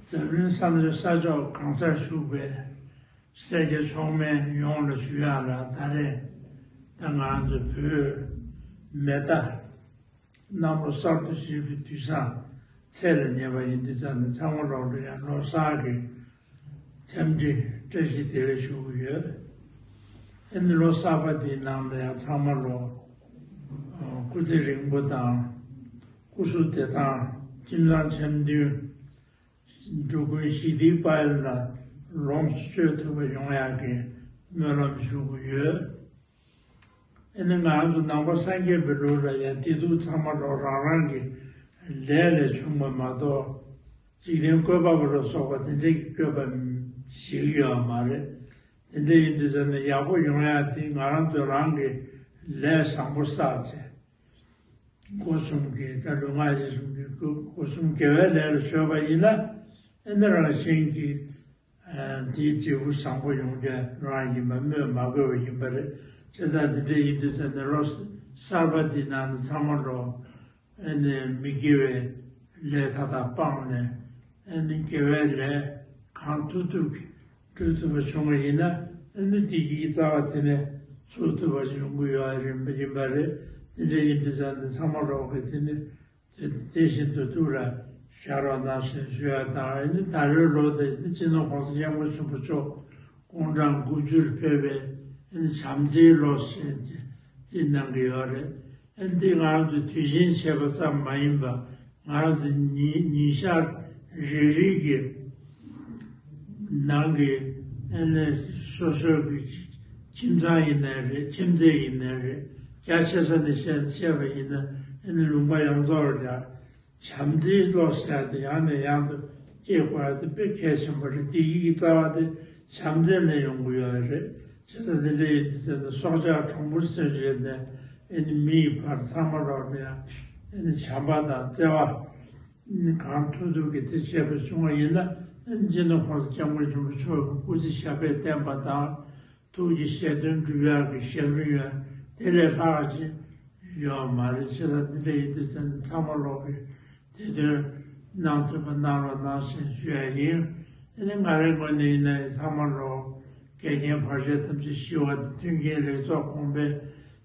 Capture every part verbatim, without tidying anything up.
འཛམ་གླིང་ས་ས་ཕྱོགས་གང་སར་བཞུགས་པའི་སེར་སྐྱ་མཆོག་དམན་ཡོངས་ལ་ཞུ་ཡག་ལ། ད་རེས་ད་ང་རང་ཚོ་བོད་མེ་རྟ་གནམ་ལོ་གསར་དུ་བཞད་པའི་དུས་བཟང་ཚེས་ལ་ཉེ་བ་ཡིན་དུས་ཙམ་ནས། ཚང་མ་ལོག་ལ་ཡང་ལོ་གསར་གྱི་འཚམས་འདྲི་བཀྲ་ཤིས་བདེ་ལེགས་ཞུ་གི་ཡོད། ཨ་ནི་ལོ་གསར་པ་འདིའི་ནང་ལ་ཡང་ཚང་མ་ལོ་སྐུ་ཚེ་རིང་པོ་དང་སྐུ་གཟུགས་བདེ་ཐང་། ཁྱིམ་ཚང་འཆམ་མཐུན། འགྲོ་ཀུན་ཞི་བདེའི་དཔལ་ལ་ལོངས་སུ་སྤྱོད་ཐུབ་པ་ཡོང་ཡག་གི་སྨོན་ལམ་ཞུ་གི་ཡོད། ཨ་ནི་ང་རང་ཚོ་ནང་པ་སངས་རྒྱས་པའི་ལུགས་ལ་ཡང་བདེ་སྡུག་ཚང་མ་ལོ་རང་རང་གི་ལས་ལས་བྱུང་བ་མ་གཏོགས། འཇིག་རྟེན་བཀོད་པ་པོ་ལ་སོགས་པ་དེ་འདྲའི་གི་བཀོད་པ་ཞིག་ཡོད་མ་རེད། དེ་འདྲ་ཡིན་དུས་ཙམ་ནས་ཡག་པོ་ཡོང་ཡག་དེ་ང་རང་ཚོ་རང་གི་ལས་བཟང་པོ་བསགས་བྱས། སྒོ་གསུམ་གྱི་ད་ལུས་ངག་ཡིད་གསུམ་གྱི་སྒོ་སྒོ་གསུམ་དགེ་བའི་ལས་ལ་གཞོལ་བ་ཡིན་ན། ཨ་ནི་རང་བཞིན་གྱིས་ཨ་འདིའི་འབྲས་བུ་བཟང་པོ་ཡོང་རྒྱུ་རང་ཡིན་པ་སྨོས་མ་དགོས་པ་ཡིན་པ་རེད། བྱས་ཙང་འདི་འདྲ་ཡིན་དུས་ཙམ་ནས་ལོ་གསར་པ་འདིའི་ནང་ནས་ཚང་མ་ལོ་ཨ་ནི་མི་དགེ་བའི་ལས་མཐའ་དག་སྤངས་ནས། ཨ་ནི་དགེ་བའི་ལས་གང་ཐུབ་ཐུབ་ཀྱིས་སྒྲུབ་ཐུབ་པ་བྱུང་བ་ཡིན་ན། ཨ་ནི་བདེ་སྐྱིད་ཀྱི་རྩ་བ་དེ་ནས་ཚུགས་ཐུབ་པ་ཞིག་ཡོང་གི་ཡོད་རེད་པ་ཡིན་པ་རེད། དེ་འདྲ་ཡིན་དུས་ཙམ་ནས་ཚང་མ་ལོག་གིས་དེ་ནི་དེ་དེ་བཞིན་དུ་ཐུགས་ལ་བཞག་རོགས་གནང་ཞེས་ཞུ་ཡ་དང་། ཨ་ནི་ད་ལོའི་ལོ་དེ་ནི་སྤྱི་ནོར་༸གོང་ས་༸སྐྱབས་མགོན་ཆེན་པོ་མཆོག་དགུང་གྲངས་དགུ་བཅུར་ཕེབས་པའི་ཨ་ནི་བྱམས་བརྩེའི་ལོ་ཞེས་བརྩི་གནང་གི་ཡོད་རེད། ཨ་ནི་འདི་ང་རང་ཚོས་དུས་ཆེན་བྱེད་པ་ཙམ་མ་ཡིན་པ། ང་རང་ཚོ་ཉིན་ཉིན་ཞག་རེ་རེ་གི་ནང་གི་ཨ་ནི་སོ་སོའི་གི་ཁྱིམ་ཚང་ཡིན་ནའི་རེད། ཁྱིམ་མཚེས་ཡིན་ནའི་རེད། རྒྱ་ཆེ་ས་ནས་བཤད་བཤད་པ་ཡིན་ན། ཨ་ནི་ལུང་པ་ཡོངས་རྫོགས་ལ་ཡང་བྱམས་བརྩེའི་བློ་ཟེར་ཡ་དེ་ཡང་ནས་ཡང་དུ་སྐྱེ་དགོས་ཡ་དེ་དཔེ་གལ་ཆེན་པོ་རེད། བདེ་སྐྱིད་ཀྱི་རྩ་བ་དེ་བྱམས་བརྩེ་ནས་ཡོང་གི་ཡོད་རེད། བྱས་ཙང་འདི་འདྲ་ཡིན་དུས་ཙམ་ནས་སྲོག་ཆགས་གྲོག་སྦུར་སེར་བྱས་ནས་ཨ་ནི་མི་ཡི་བར་ཚང་མ་ལོག་ནས་ཡང་ཨ་ནི་བྱམས་པ་དང་བརྩེ་བ་གང་ཐུབ་ཐུབ་ཀྱིས་དེ་བྱས་པ་བྱུང་བ་ཡིན་ན། ཨ་ནི་སྤྱི་ནོར་༸གོང་ས་༸སྐྱབས་མགོན་ཆེན་པོ་མཆོག་གི་སྐུ་ཚེ་ཞབས་པད་བརྟན་པ་དང་། ཐུགས་ཀྱི་བཞེད་དོན་འགྲུབ་ཡག་གི་ཞབས་རིམ་ཡང་དེ་ལས་ལྷག་ཅིག་ཡོད་མ་རེད། བྱས་ཙང་འདི་འདྲ་ཡིན་དུས་ཙམ་ནས་ཚང་མ་ལོག་གིས་དེ་དོན་གནང་ཐུབ་པ་གནང་རོགས་གནང་ཞེས་ཞུ་ཡ་ཡིན། དེ་ནི་ང་རའི་ངོས་ནས་ཡིན་ན་ཡང་ཚང་མ་ལོག་འགལ་རྐྱེན་བར་ཆད་ཐམས་ཅད་ཞི་བ་དང་། མཐུན་རྐྱེན་ལེགས་ཚོགས་གོང་འཕེལ།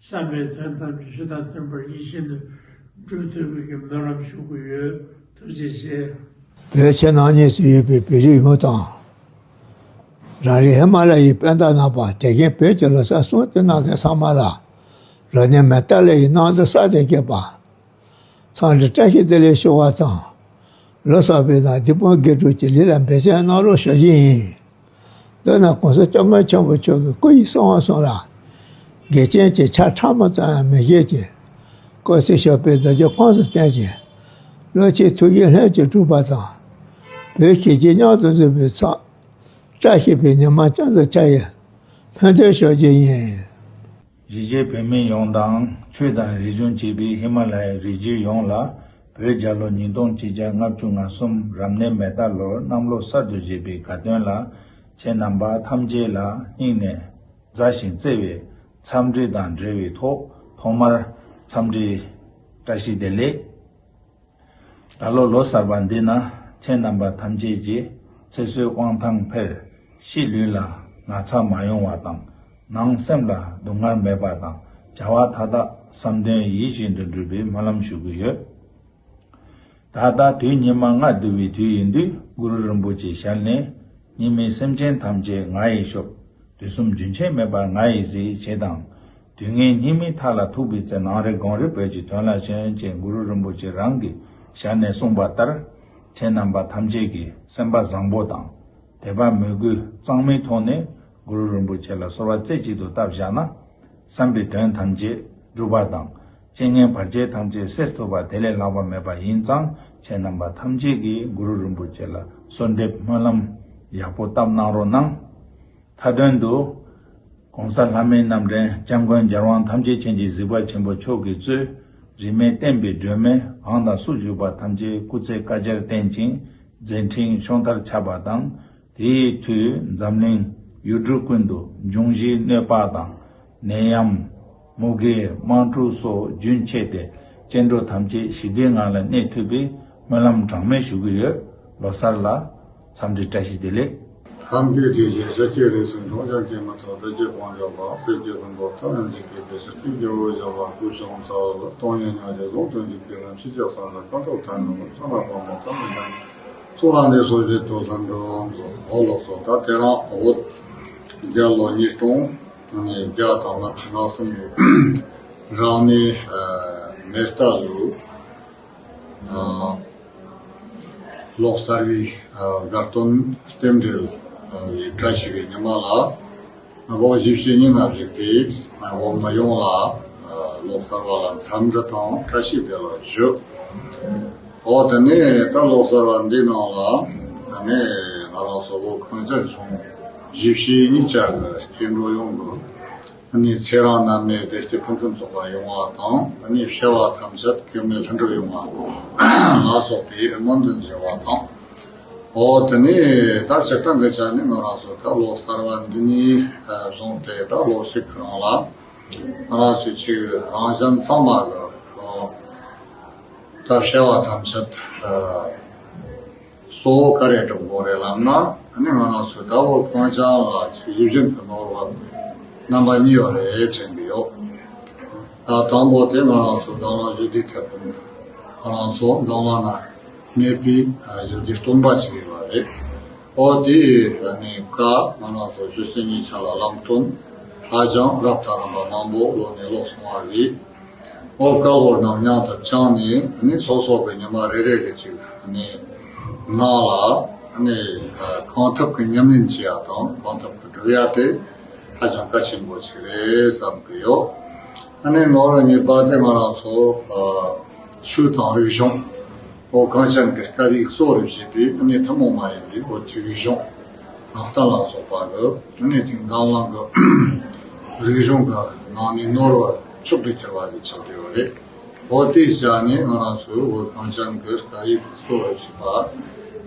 བསམ་པའི་དོན་ཐམས་ཅད་ཆོས་དང་མཐུན་པར་ཡིད་བཞིན་དུ་འགྲུབ་ཐུབ་པའི་གི་སྨོན་ལམ་ཞུ་གི་ཡོད། ཐུགས་རྗེ་ཆེ། བོད་ཕྱི་ནང་གཉིས་སུ་ཡོད་པའི་བོད་རིགས་ཡོངས་དང་། རང་རེའི་ཧི་མ་ལ་ཡའི་སྤུན་ཟླ་རྣམ་པ། དེ་རིང་བོད་ཀྱི་ལོ་གསར་སྲུང་བརྩི་གནང་མཁན་ཚང་མ་ལ་ལོ་ནི་མེ་རྟ་ལ་ཡི་གནམ་ལོ་གསར་དུ་སྐྱེས་པ། འཚམས་འདྲི་བཀྲ་ཤིས་བདེ་ལེགས་ཞུ་བ་དང་། ལོ་གསར་པའི་ནང་བདེ་སྤུན་དགེ་སྒྲུབ་ཀྱི་ལས་ལ་འབད་བརྩོན་གནང་རོགས་ཞུ་རྒྱུ་ཡིན། མདོར་ན་༸གོང་ས་༸སྐྱབས་མགོན་ཆེན་པོ་མཆོག་གི་སྐུ་ཡི་གསང་བ་གསུམ་ལ་འགལ་རྐྱེན་གྱི་ཆ་ཕྲ་མོ་ཙམ་ཡང་མི་བཞེས་ཀྱི། སྐུ་ཚེ་ཞབས་པད་རྡོ་རྗེ་ཁོངས་སུ་བརྟན་ཅིང་། བློ་ཆེས་ཐུགས་ཀྱི་ལྷུན་གྱིས་གྲུབ་པ་དང་། བོད་གཞིས་བྱེས་མཉམ་དུ་འཛོམས་པའི་ཚེ། བཀྲ་ཤིས་པའི་ཉི་མ་ཅན་དུ་འཆར་ཡི་སྨོན་འདུན་ཞུ་རྒྱུ་ཡིན། གཞིས་བྱེས་བོད་མི་ཡོངས་དང་། ཆོས་དང་རིག་གཞུང་གཅིག་པའི་ཧི་མ་ལ་ཡའི་རི་རྒྱུད་ཡོངས་ལ། བོད་རྒྱལ་ལོ་ཉིས་སྟོང་གཅིག་བརྒྱ་ལྔ་བཅུ་ང་གསུམ་རབ་གནས་མེ་རྟ་ལོར་གནམ་ལོ་གསར་དུ་བཞད་པའི་དགའ་སྟོན་ལ། ཁྱེད་རྣམ་པ་ཐམས་ཅད་ལ་སྙིང་ནས་མཛའ་ཞིང་བརྩེ་བའི་འཚམས་འདྲི་དང་འབྲེལ་བའི་ཐོག། ཐོག་མར་འཚམས་འདྲི་བཀྲ་ཤིས་བདེ་ལེགས། ད་ལོ་ལོ་གསར་པ་འདི་ན་ཁྱེད་རྣམ་པ་ཐམས་ཅད་ཀྱི་ཚེ་བསོད་དབང་ཐང་འཕེལ། ཕྱི་ལུས་ལ་ན་ཚ་མ་ཡོང་བ་དང་། ནང་སེམས་ལ་སྡུག་བསྔལ་མེད་པ་དང་། བྱ་བ་མཐའ་དག་བསམ་དོན་ཡིད་བཞིན་དུ་འགྲུབ་པའི་སྨོན་ལམ་ཞུ་གི་ཡོད། ད་ལྟ་དུས་སྙིགས་མ་ལྔ་བསྡུ་བའི་དུས་ཡིན་དུས། གུ་རུ་རིན་པོ་ཆེའི་ཞལ་ནས། སྙིགས་མའི་སེམས་ཅན་ཐམས་ཅད་ང་ཡིས་སྐྱོབ། དུས་གསུམ་རྒྱུན་ཆད་མེད་པར་ང་ཡིས་གཟིགས། ཞེས་དང་། དུས་ངན་སྙིགས་མའི་མཐའ་ལ་ཐུག་པའི་ཚེ། ནམ་རེ་གང་རེ་བོད་ཀྱི་དོན་ལ་བྱོན། ཅེས་གུ་རུ་རིན་པོ་ཆེ་རང་གི་ཞལ་ནས་གསུངས་པ་ལྟར། ཁྱེད་རྣམ་པ་ཐམས་ཅད་ཀྱིས་སེམས་པ་བཟང་པོ་དང་། དད་པ་མོས་གུས་གཙང་མའི་ཐོག་ནས་གུ་རུ་རིན་པོ་ཆེ་ལ་གསོལ་བ་རྩེ་གཅིག་ཏུ་བཏབ་བཞག་ན། བསམ་པའི་དོན་ཐམས་ཅད་འགྲུབ་པ་དང་། རྐྱེན་ངན་བར་ཆད་ཐམས་ཅད་སེལ་ཐུབ་པ་དེ་ལས་ལྷག་པ་མེད་པ་ཡིན་ཙང་། ཁྱེད་རྣམ་པ་ཐམས་ཅད་ཀྱིས་གུ་རུ་རིན་པོ་ཆེ་ལ་གསོལ་འདེབས་སྨོན་ལམ་ཡག་པོ་བཏབ་གནང་རོགས་གནང་། མཐའ་དོན་དུ། ༸གོང་ས་ལྷ་མིའི་རྣམ་འདྲེན་༸སྐྱབས་མགོན་རྒྱལ་དབང་ཐམས་ཅད་མཁྱེན་གྱི་གཟིགས་པ་ཆེན་པོ་མཆོག་གིས་གཙོས། རིས་མེད་བསྟན་པའི་སྒྲོན་མེ་གང་དང་སུ་བཞུགས་པ་ཐམས་ཅད་སྐུ་ཚེ་བསྐལ་བརྒྱར་བརྟན་ཅིང་མཛད་འཕྲིན་ཕྱོགས་མཐར་ཁྱབ་པ་དང་། དེའི་མཐུས་འཛམ་གླིང་ཡུལ་གྲུ་ཀུན་ཏུ་འབྱུང་བཞིའི་གནོད་པ་དང་། ནད་ཡམས། མུ་གེ། དམག་འཁྲུག་སོགས་རྒྱུན་ཆད་དེ། སྐྱེ་འགྲོ་ཐམས་ཅད་ཞི་བདེའི་ངང་ལ་གནས་ཐུབ་པའི་སྨོན་ལམ་གྲངས་མེད་ཞུ་གི་ཡོད། ལོ་གསར་ལ། འཚམས་འདྲི་བཀྲ་ཤིས་བདེ་ལེགས། ཁམས་སྐད་ཀྱི་རྒྱལ་སྲས་ཀྱི་རིགས་སུ་འཁྲུངས། ཞབས་ཀྱིས་མི་ཐུབ་བདུད་ཀྱི་དཔུང་འཇོམས་པ། སྲིད་ཀྱི་ཕུང་པོ་མཐའ་ཡས་འཇིག་པའི་དཔལ། ཆོས་ཀྱི་རྒྱལ་པོ་བཞད་པ་སྐུ་ཕྱོགས་འཚལ་ལོ། སྟོང་ཉིད་མྱང་བྱེད་ཟུང་དུ་འཇུག་པའི་ལམ། ཤེས་བྱ་གསང་སྔགས་ཀུན་ཐོབ་ཐར་འགྲོ་མགོན། བསོད་ནམས་དཔལ་མོ་ཐོབ་མི་ཉམས། ཚོགས་ལ་འདི་སོགས་བཞེད་དོ་ལྷུན་གྲུབ་ཟེར། འོ་ལགས་སོ། ད་དེ་རིང་བོད་རྒྱལ་ལོ་ཉིས་སྟོང་བརྒྱ་དང་ལྔ་བཅུ་ང་གསུམ་གྱི་རང་ནི་མེ་རྟ་ལོའི་ལོ་གསར་བའི་དགའ་སྟོན་རྟེན་འབྲེལ་བའི་བཀྲ་ཤིས་པའི་ཉི་མ་ལ། ལོ་བཞི་བཅུ་ཞེ་གཉིས་ན་བཞུགས་པའི་བོད་མི་ཡོངས་ལ་ལོ་གསར་བ་ལ་འཚམས་འདྲི་དང་བཀྲ་ཤིས་བདེ་ལེགས་ཞུ། འོ་དེ་ནས་ད་ལོ་གསར་བ་འདིའི་ནང་ལ་ད་ནས་ང་རང་ཚོ་བོད་གངས་ཅན་ལྗོངས་བཞི་བཅུ་ཞེ་གཉིས་ཀྱི་སྐྱེ་འགྲོ་ཡོངས་ཀྱི་ད་ནས་ཚེ་རིང་ནད་མེད་བདེ་སྐྱིད་ཕུན་སུམ་ཚོགས་པ་ཡོང་བ་དང་། ད་ནས་བྱ་བ་ཐམས་ཅད་གེགས་མེད་ལྷུན་གྲུབ་ཡོང་བ་ལ་སོགས་པའི་སྨོན་འདུན་ཞུ་བ་དང་། འོ་དེ་ནས་ད་སྤྱིར་བཏང་གི་ཆ་ནས་ང་རང་ཚོ་ད་ལོ་གསར་བ་འདི་ནས་བཟུང་སྟེ་ད་ལོ་གཅིག་གི་རིང་ལ་ང་རང་ཚོའི་ཆེད་རང་གཞན་ཚང་མ་གི་ད་བྱ་བ་ཐམས་ཅད་གཙོ་བོ་ག་རེ་སྒྲུབ་དགོས་རེད་ལབ་ན། ཨ་ནི་ང་རང་ཚོ་ད་བོད་གངས་ཅན་ལ་ཡིད་བཞིན་དུ་ནོར་བ་རྣམ་པ་གཉིས་ཡོད་རེད་དྲན་གྱི་ཡོད། ད་དང་པོ་དེ་ང་རང་ཚོ་འཛམ་གླིང་བཞི་བདེའི་དེད་དཔོན། ང་རང་ཚོ་འཛམ་གླིང་ན་མེད་པའི་ཞི་བདེའི་སྟོན་པ་ཞིག་ཡིན་པ་རེད། འོ་དེའི་ནས་བཀའ་ང་རང་ཚོ་ཆོས་སྲིད་གཉིས་ཆ་ལ་བླང་དོན་ཧ་ཅང་རབ་དང་རིམ་པ་མང་པོ་ལོ་ནས་ལོ་སོང་བ་རེད། འོ་བཀའ་སློབ་རྣམས་མཉམ་དུ་བཅངས་ནས་ནི་སོ་སོ་གི་ཉི་མ་རེ་རེ་གི་ཅིག་ནི་ནང་ལ་ནི་གང་ཐུབ་ཀྱི་ཉམས་ལེན་བྱེད་ཡ་དང་གང་ཐུབ་ཀྱི་སྒྲུབ་ཡ་དེ་ཧ་ཅང་གལ་ཆེན་པོ་ཅིག་རེད་བསམ་གྱི་ཡོད། ཨ་ནི་ནོར་བ་གཉིས་པ་དེ་ང་རང་ཚོ་ཆོས་དང་རིག་གཞུང་། འོ་གངས་ཅན་གྱི་སྐད་ཡིག་གཙོ་བོར་བྱས་པའི་ཨ་ནི་ཐུན་མོང་མ་ཡིན་པའི་བོད་ཀྱི་རིག་གཞུང་ནང་བསྟན་ལ་སོགས་པ་གི་ཨ་ནི་ཅིག་འཛམ་གླིང་གི་རིག་གཞུང་གི་ནང་ནས་ནོར་བ་མཆོག་ཏུ་གྱུར་པ་ཞིག་ཆགས་བསྡད་ཡོད་རེད། འོ་དེའི་ཆ་ནས་ང་རང་ཚོས་བོད་གངས་ཅན་གྱི་སྐད་ཡིག་གཙོ་བོར་བྱས་པ་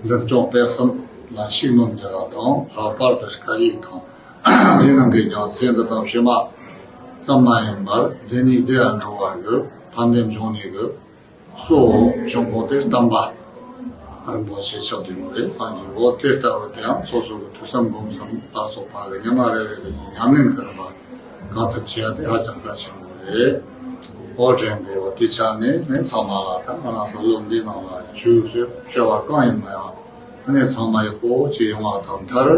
འཛིན་སྐྱོང་སྤེལ་གསུམ་ལ་ཤུགས་སྣོན་རྒྱག་པ་དང་། ལྷག་པར་དུ་སྐད་ཡིག་དང་། དེའི་ནང་གི་ཀྱང་ཚེ་འདི་དང་ཕྱི་མ་ཙམ་མ་ཡིན་པར་འདི་ནས་འདིར་འགྲོ་བ་གི་ཕན་བདེ་འབྱུང་ནུས་ཀྱི་གཙོ་བོ་འབྱུང་ཁུངས་དེ་བསྟན་པ་རིན་པོ་ཆེ་ཆགས་བསྡད་ཡོད་རེད་བསམ་གྱི་ཡོད། དེ་ལྟ་བུ་དེའང་སོ་སོ་གི་ཐོས་བསམ་སྒོམ་གསུམ་ལ་སོགས་པ་གི་ཉི་མ་རེ་རེ་ལ་ཉམས་ལེན་གྱི་རིམ་པ་གང་ཐུབ་བྱེད་ཡ་དེ་ཧ་ཅང་གལ་ཆེན་པོ་རེད། འོ་དྲན་གྱི་ཡོད། དེ་ཆ་ནས་ནི་ཚང་མ་ལ་ད་ང་རང་ཚོ་ལོ་འདིའི་ནང་ལ་ཆོས་ཞུ་བྱ་བ་གང་ཡིན་ན་ཡང་ནི་ཚང་མ་ཡག་པོ་ཅིག་ཡོང་བ་དང་མཐར་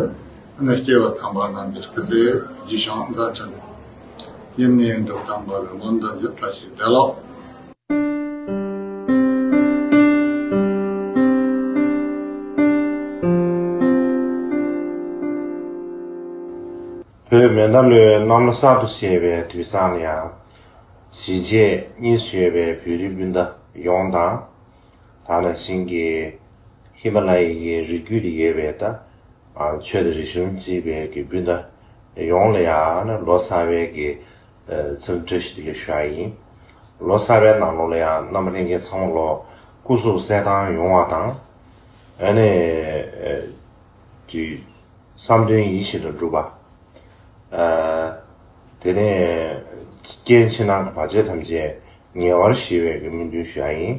ནི་སྐྱེས་བུ་དམ་པ་རྣམས་ཀྱི་སྐུ་ཚེ་རྒྱས་ཤིང་མཛད་ཕྲིན་ཡུན་ནས་ཡུན་དུ་བརྟན་པར་སྨོན་འདུན་ཞུ། བཀྲ་ཤིས་བདེ་ལེགས། བོད་མེ་མདའ་ལོའི་གནམ་ལོ་གསར་དུ་བཞད་པའི་དུས་བཟང་ལ་ཡང་། གཞིས་བྱེས་གཉིས་སུ་ཡོད་པའི་བོད་རིགས་སྤུན་ཟླ་ཡོངས་དང་། ད་ནང་བཞིན་གྱི་ཧི་མ་ལ་ཡའི་རི་རྒྱུད་དུ་ཡོད་པའི་ད་ཆོས་དང་རིག་གཞུང་གཙོས་པའི་གི་སྤུན་ཟླ་ཡོངས་ལ་ཡང་ན་ལོ་གསར་པའི་གི་འཚམས་འདྲི་ཞུ་ཞུ་ཡ་ཡིན། ལོ་གསར་པའི་ནང་ལོགས་ལ་ཡང་རྣམ་པ་ལྷན་རྒྱས་ཚང་མ་ལོ་སྐུ་གཟུགས་གསལ་ཐང་ཡོང་བ་དང་། ཨ་ནི་དུས་བསམ་དོན་ཡིད་བཞིན་དུ་འགྲུབ་པ། དེ་ནས་རྐྱེན་ཕྱི་ནང་གི་བར་ཆད་ཐམས་ཅད་ཉེ་བར་ཞི་བའི་གི་སྨོན་འདུན་ཞུ་ཡ་ཡིན།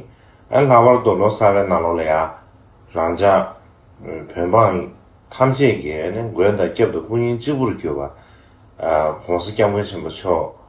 ཨ་ལྷག་པར་དུ་ལོ་གསར་པའི་ནང་ལོགས་ལ་ཡང་རང་ཅག་བོད་འབངས་ཐམས་ཅད་ཀྱིས་ནི་མགོན་དང་སྐྱབས་དང་དཔུང་གཉེན་གཅིག་པུར་གྱུར་པ། ༸གོང་ས་༸སྐྱབས་མགོན་ཆེན་པོ་མཆོག་